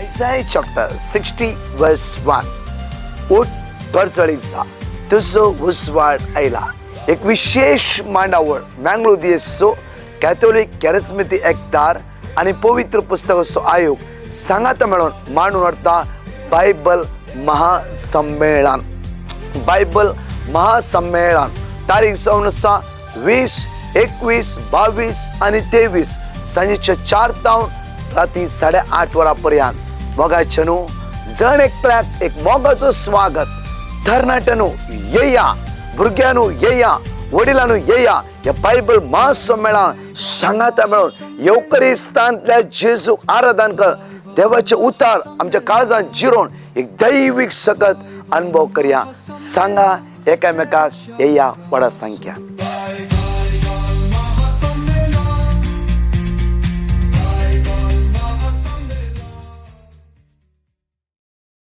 Isaiah chapter 60 verse 1. उठ, परजळीत जा, तुजो उजवाड आयला. एक विशेष मांडावळ मँगलोर दियेसो कॅथोलिक कॅरिस्मेटिक एकतार आनी पवित्र पुस्तकाचो आयोग सांगाता मेळोवन मांडून हाडटा बायबल महासंमेळन. बायबल महासंमेळन तारीख जावन आसा 20, 21, 22 आनी 23, सांजेच्या 4 तावन राती 8:30 वरां पर्यंत. मोगाचे न्हू, जण एकल्याक एक मोगाचो स्वागत. तरणाट्यानो येया, भुरग्यांनो येया, वडिलांनो येया, ह्या बायबल महासंमेळन सांगाता मेळून येवकरिस्तांतल्या जेजूक आराधन कर. देवाचे उतार आमच्या काळजान जिरोवन एक दैवीक सकत अनुभव करया. सांगा एकामेकाक, येया व्हडा संख्या.